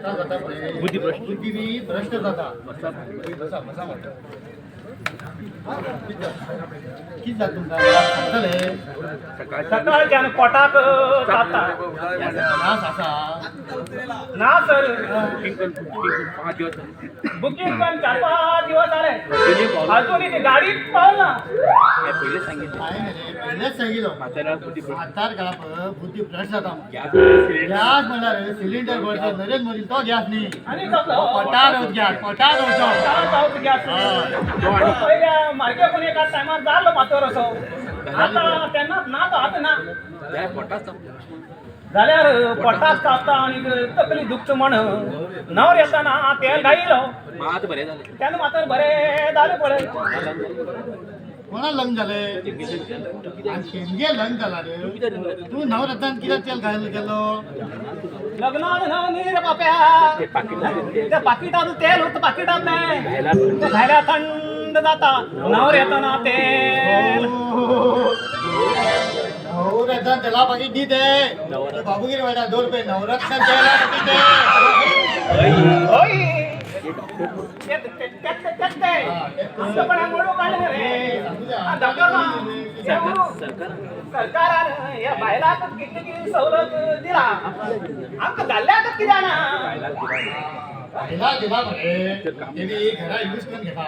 त्रास जाता पळय, बुद्धी भ्रष्ट. बुद्धी बी भ्रष्ट जाता. बसा बसा म्हणटा. कितें जाता तुमकां सांगतले. सकाळच्यान पोटाक तापता. नास आसा. ना सर. 5 दिवस. बुकींग पण 4-5 दिवस झाले, अजूनही ती गाडीच पावल ना. पहिले सांगितलं. हांवें न्ही रे पयलेच सांगिल्लो. म्हाताऱ्या बुद्धी भ्रष्ट. आतार घालप बुद्धी भ्रष्ट जाता. Gas cylinder. गॅस म्हणल्यार सिलिंडर भरता नरेंद्र मोदी तो गॅस न्ही. आणि कसलो? पटार गॅस, पटार वचो. चार गॅस पयल्या मार्गे पण एका टायमार जाल्लो मातोर असो, आता तेन्ना ना तो, आता ना. पोटात. जाल्यार पोटाक तापता आनी तकली दुखता म्हण नवर येताना तेल घायलो. मात बरें जालें. तेन्ना मातर बरें जालें पळय. कोणा लग्न जालें आनी तेमगे लग्न जाला रे? तूं नवरत्नान कित्याक तेल घायल गेलो? लग्नान न्ही रे बाप्या, त्या पाकिटात तेल होतं, पाकिटात नाही ते घायल्या थंड जाता नवर येताना तेल. नवरत्न तेला पाकीट दी ते ते बाबू कितें म्हणटा, 2 रुपये नवरत्न तेला पाकीट दे. होय, ते- ते- ते- ते- ते- ते. आमचं पण मोडू काढलं रे. हा, डॉक्टर ना. सरकारान ह्या बायलांक कितली सवलत दिला, आमकां दादल्यांकच कित्याक ना? दिला दिला मरे, तेणी घरा यूज करून घेता.